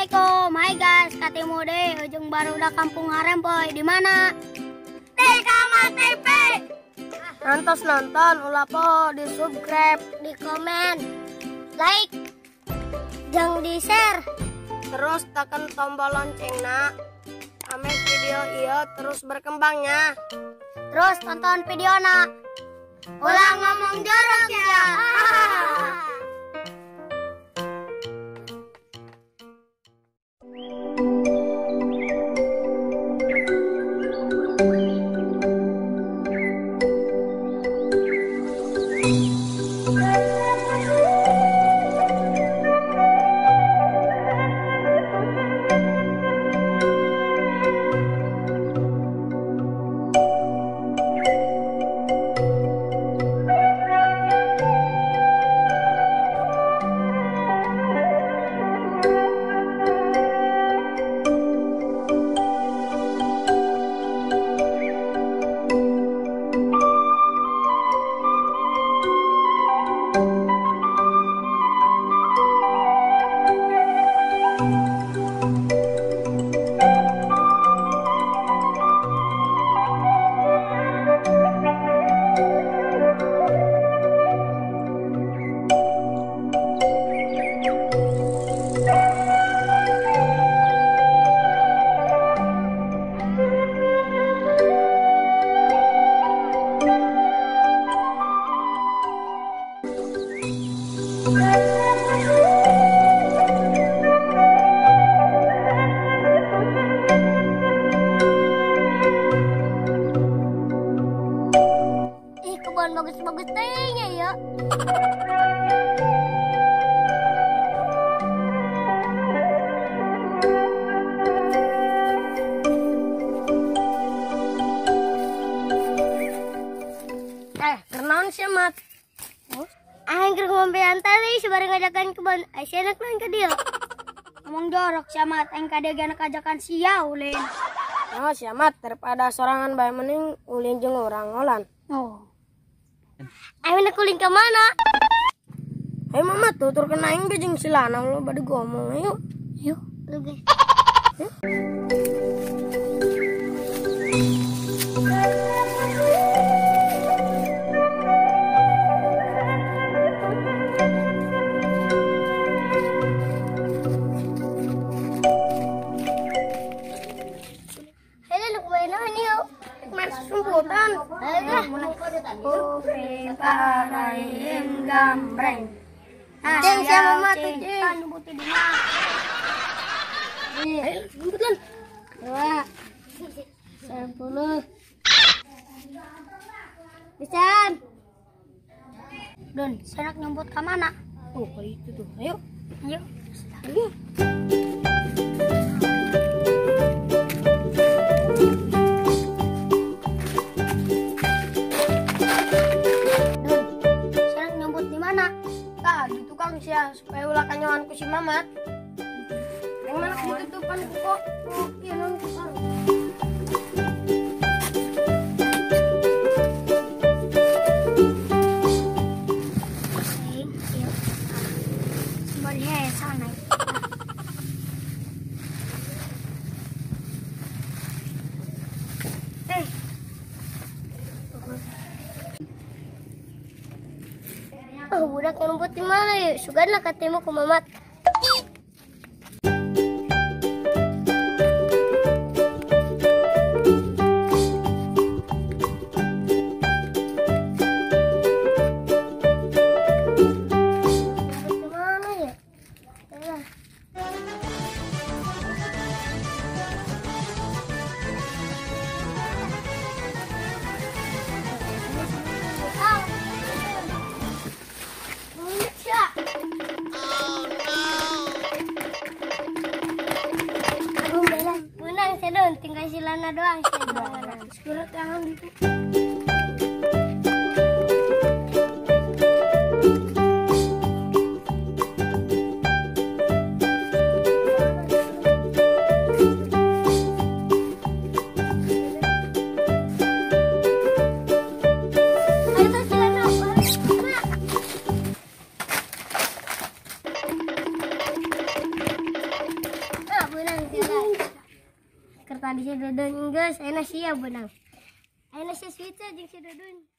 Assalamualaikum, hai guys, ketemu deh ujung barudak kampung Harempoy. Di mana? Di Kamar TV. Nonton nonton, ulah po di subscribe, di komen, like, jangan di share. Terus tekan tombol loncengna, ame video iyo terus berkembangnya. Terus tonton video na. Ulah ngomong jorok ya. Ih, kebun bagus-bagus tehnya ya. Kenaon sih mat? Aing keur ngombean tadi sebari ngajakan kebun. Ai enak lain ka dieu. Ngomong jorok sia mat, aing ka dieu ge ajakan sia ulin. Oh sia mat, daripada sorangan bae mending ulin jeung urang olan. Oh. Aing nek ulin ka mana? Ayo mama tuturkeun aing be jeung si Lana lo bade ngomong ayo. Yuk, lu ge. Sumputan. Kuping parain gambreng. Ceng siapa mama tuh ceng? Ayo sumputan. 2 10. Bisa. Don, serak nyumput ke mana? Oh, kayak itu tuh. Ayo. Ayo. Ayo. Sia supaya ulah kanyoan ku si Mamat. Yang mana ditutupan ku kok. Iya non ku taruh. Oh, budak ngumpet di mana ya? Sugan lah ketemu ku Mamat. Ngumpet di mana ya? Yalah. Tinggal si Lana doang. Segera tangan gitu. Ayo si Lana. Keur tadi si Dudun geus, ayeuna sia beunang. Ayeuna sia switch jeung si Dudun.